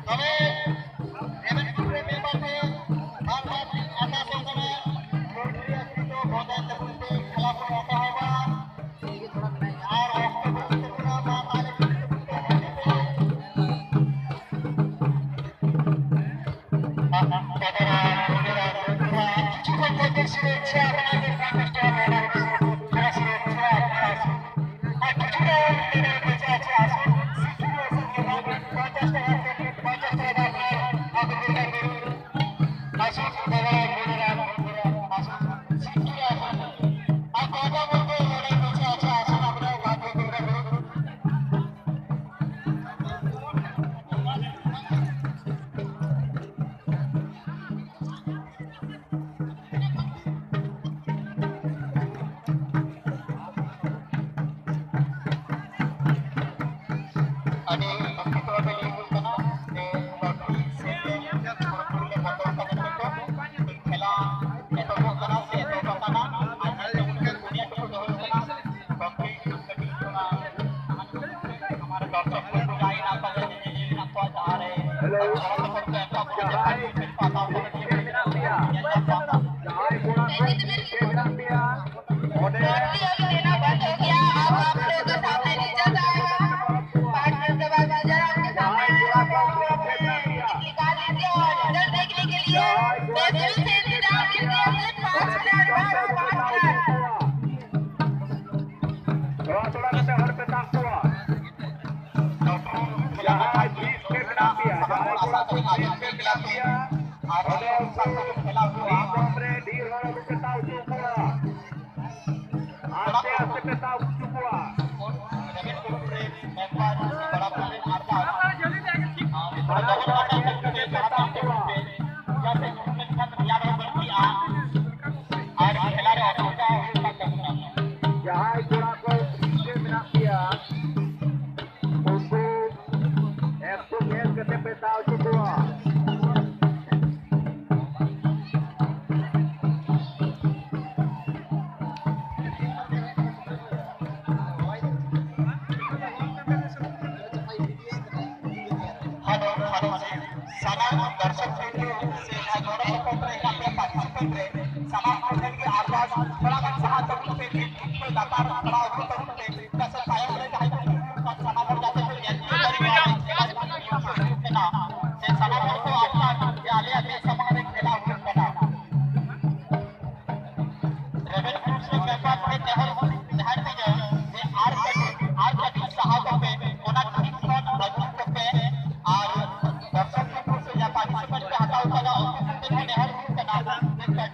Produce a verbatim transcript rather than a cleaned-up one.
ᱛᱚᱵᱮ ᱨᱮᱵᱮᱱ ᱠᱩᱲᱤ ᱢᱮᱢᱵᱟᱨ ᱴᱷᱮᱱ ᱵᱟᱨ ᱵᱟᱨ ᱞᱤᱧ ᱟᱨᱫᱟᱥᱚᱜ ᱠᱟᱱᱟ, ᱢᱚᱱᱛᱨᱤ ᱟᱹᱛᱩ ᱫᱚ ᱵᱚᱫᱚᱞ ᱛᱟᱵᱚᱱ ᱯᱮ, ᱠᱷᱮᱞᱟ ᱵᱚᱱ ᱮᱛᱚᱦᱚᱵᱟ᱾ ᱟᱨ ᱚᱠᱛᱚ ᱵᱟᱹᱱᱩᱜ ᱛᱟᱵᱚᱱᱟ, ᱢᱟ ᱛᱟᱦᱞᱮ ᱠᱩᱲᱤ ᱛᱟᱵᱚᱱ ᱯᱮ᱾ ᱠᱤᱪᱷᱩ ᱠᱷᱚᱱ ᱯᱚᱨᱡᱚᱴᱚᱱ ᱥᱩᱨᱚᱠᱷᱟ ᱟᱯᱱᱟᱨ ᱠᱚ ᱥᱩᱨᱚᱠᱷᱟ ᱥᱩᱨᱚᱠᱷᱟ ᱟᱯᱱᱟᱨ ᱠᱚ ᱟᱨ ᱠᱤᱪᱷᱩ ᱜᱟᱱ ᱱᱚᱰᱮ ᱵᱟᱪᱷᱟ ᱟᱪᱷᱟ ᱟᱥᱩᱱ, ᱥᱤᱠᱷᱤ ᱟᱥᱩᱱ ᱡᱮᱢᱚᱱ ᱯᱚᱧᱪᱟᱥ ᱴᱟᱠᱟ ᱠᱷᱚᱱ ᱯᱚᱧᱪᱟᱥ ᱴᱟᱠᱟ ᱫᱟᱢ ᱨᱮ ᱟᱹᱜᱩ ᱞᱮᱠᱷᱟᱱ ᱜᱮ ᱟᱥᱩᱱ ᱫᱟᱫᱟ ᱢᱚᱱᱮᱨᱟᱢ ᱟᱥᱩᱱ ᱥᱤᱠᱷᱤ ᱟᱥᱩᱱ ᱟᱨ ᱠᱚᱫᱟ ᱵᱚᱞᱛᱮ ᱱᱚᱰᱮ ᱵᱟᱪᱷᱟ ᱟᱪᱷᱟ ᱟᱥᱩᱱ ᱟᱯᱱᱟᱨ ᱠᱚ ᱟᱹᱜᱩ ᱞᱮᱠᱷᱟᱱ ᱜᱮ ᱟᱹᱰᱤ ᱫᱩᱠᱷᱤᱛᱚ ᱟᱹᱰᱤ ᱞᱤᱧ ᱵᱩᱡᱽ ᱠᱟᱱᱟ ᱡᱮ ᱵᱟᱹᱲᱛᱤ ᱥᱮ ᱠᱷᱚᱲᱚᱜᱽᱯᱩᱨ ᱨᱮ ᱵᱚᱱᱫᱚ ᱠᱟᱱᱟ ᱱᱤᱛᱚᱜ ᱠᱷᱮᱞᱟ ᱮᱛᱚᱦᱚᱵᱚᱜ ᱠᱟᱱᱟ ᱥᱮ ᱮᱛᱚᱦᱚᱵ ᱟᱠᱟᱱᱟ᱾ ᱟᱨ ᱱᱚᱰᱮ ᱩᱱᱠᱩ ᱯᱩᱱᱭᱟᱹ ᱴᱩᱠᱩ ᱫᱚᱦᱚ ᱠᱟᱱᱟ᱾ ᱵᱟᱹᱲᱛᱤ ᱠᱟᱹᱴᱤᱡ ᱚᱱᱟ ᱦᱟᱢᱟᱨ ᱫᱚᱨᱥᱚᱠ ᱠᱚ ᱡᱟᱦᱟᱸᱭ ᱦᱮᱱᱟᱜ ᱠᱚᱣᱟ, ᱧᱮᱧᱮᱞᱤᱭᱟᱹ ᱦᱮᱱᱟᱜ ᱠᱚᱣᱟ, ᱡᱟᱦᱟᱸ ᱨᱮ ᱦᱮᱞᱳ᱾ ᱜᱚᱲᱚ ᱥᱚᱯᱚᱦᱚᱫ ᱠᱚ ᱮᱢ ᱠᱟᱜ ᱵᱚᱱᱟ, ᱡᱟᱦᱟᱸᱭ ᱠᱚ ᱠᱷᱮᱞ ᱠᱚ ᱦᱟᱛᱟᱣ ᱠᱟᱫᱟ, ᱱᱤᱭᱟᱹ ᱜᱷᱟᱹᱲᱤᱡ ᱫᱚ ᱧᱮᱞ ᱧᱟᱢ ᱠᱚᱣᱟ᱾ ᱡᱟᱦᱟᱸᱭ ᱠᱚᱲᱟ ᱠᱚ ᱠᱷᱮᱞ ᱢᱮᱱᱟᱜ ᱯᱮᱭᱟ, ᱚᱸᱰᱮ ᱱᱚᱰᱮ ᱟᱹᱵᱤᱱ ᱮᱱᱟᱜ ᱵᱟᱪᱷᱚ ᱜᱮᱭᱟ, ᱟᱵᱚ ᱟᱯᱮ ᱠᱚ ᱥᱟᱢᱱᱮ ᱞᱤᱧ ᱪᱟᱞᱟᱜᱼᱟ᱾ पाँच मिनट के बाद नजर आपके सामने आ रहा है। निकाल लीजिए और रिजल्ट देखने के लिए मैं फिर से इंतजार कीजिए सिर्फ पाँच मिनट, बस पाँच मिनट। ᱛᱷᱚᱲᱟ ᱛᱷᱚᱲᱟ ᱠᱟᱛᱮ ᱦᱚᱲ ᱯᱮ ᱛᱟᱵ ᱠᱚᱣᱟ᱾ ᱡᱟᱦᱟᱸᱭ ᱵᱤᱥ ᱯᱮ ᱢᱮᱱᱟᱜ ᱯᱮᱭᱟ, ᱡᱟᱦᱟᱸᱭ ᱠᱚᱲᱟ ᱠᱚ ᱵᱤᱥ ᱯᱮ ᱢᱮᱱᱟᱜ ᱯᱮᱭᱟ, ᱚᱸᱰᱮ ᱩᱱᱠᱩ ᱢᱤᱫ ᱫᱚᱢ ᱨᱮ ᱰᱷᱮᱨ ᱦᱚᱲ ᱟᱞᱚ ᱯᱮ ᱛᱟᱵ ᱦᱚᱪᱚ ᱠᱚᱣᱟ᱾ ᱟᱥᱛᱮ ᱟᱥᱛᱮ ᱯᱮ ᱛᱟᱵ ᱦᱚᱪᱚ ᱠᱚᱣᱟ᱾ ᱢᱟᱲᱟᱝ ᱠᱚᱲᱟ ᱧᱮᱞ ᱠᱟᱛᱮ ᱯᱮ ᱛᱟᱵ ᱠᱚᱣᱟ᱾ ᱟᱨ ᱠᱷᱮᱞᱟ ᱨᱮ ᱚᱥᱩᱵᱤᱫᱷᱟ ᱦᱩᱭᱩᱜ ᱠᱟᱱ ᱛᱟᱵᱚᱱᱟ᱾ ᱡᱟᱦᱟᱸᱭ ᱠᱚᱲᱟ ᱠᱚ ᱯᱤᱪᱷᱮ ᱢᱮᱱᱟᱜ ᱯᱮᱭᱟ, ᱩᱱᱠᱩ ᱮᱠᱴᱩ ᱧᱮᱞ ᱠᱟᱛᱮ ᱯᱮ ᱛᱟᱵ ᱦᱚᱪᱚ ᱠᱚᱣᱟ᱾ ᱞᱟᱛᱟᱨ ᱯᱟᱲᱟᱣ ᱦᱚᱪᱚ ᱛᱟᱵᱚᱱ ᱯᱮ, ᱪᱮᱫᱟᱜ ᱥᱮ ᱛᱟᱭᱚᱢ ᱨᱮ ᱡᱟᱦᱟᱸᱭ ᱠᱚ ᱦᱤᱡᱩᱜ ᱠᱟᱱ ᱥᱟᱱᱟᱢ ᱦᱚᱲ ᱡᱟᱛᱮ ᱠᱚ ᱧᱮᱞ ᱛᱤᱭᱳᱜ ᱫᱟᱲᱮᱭᱟᱜ ᱢᱟ, ᱠᱷᱮᱞᱟ ᱦᱩᱭᱩᱜ ᱠᱟᱱᱟ᱾ ᱥᱮ ᱥᱟᱱᱟᱢ ᱦᱚᱲ ᱠᱚ ᱟᱴᱠᱟᱨ ᱡᱮ ᱟᱞᱮᱭᱟᱜ ᱢᱮᱫ ᱥᱟᱢᱟᱝ ᱨᱮ ᱠᱷᱮᱞᱟ ᱦᱩᱭᱩᱜ ᱠᱟᱱᱟ᱾ ᱨᱮᱵᱮᱱ ᱜᱨᱩᱯ ᱨᱮ ᱢᱮᱢᱵᱟᱨ ᱴᱷᱮᱱ ᱱᱮᱦᱚᱨ ᱛᱟᱦᱮᱱ ᱛᱤᱧᱟᱹ ᱡᱮ ᱟᱨ ᱠᱟᱹᱴᱤᱡ, ᱟᱨ ᱠᱟᱹᱴᱤᱡ ᱥᱟᱦᱟ ᱠᱚᱯᱮ, ᱚᱱᱟ ᱠᱷᱟᱹᱛᱤᱨ ᱠᱷᱚᱱ ᱟᱹᱜᱩ ᱠᱚᱯᱮ᱾ ᱟᱨ ᱫᱚᱨᱥᱚᱠ ᱠᱚ ᱥᱮ ᱡᱟᱦᱟᱸ ᱯᱟᱨᱴᱤᱥᱤᱯᱮᱱᱴ ᱯᱮ ᱦᱟᱛᱟᱣ ᱠᱟᱫᱟ, ᱩᱱᱠᱩ ᱠᱚ ᱴᱷᱮᱱ ᱦᱚᱸ ᱱᱮᱦᱚᱨ ᱦᱩᱭᱩᱜ ᱠᱟᱱᱟ ᱡᱮ ᱠᱟᱹᱴᱤᱡ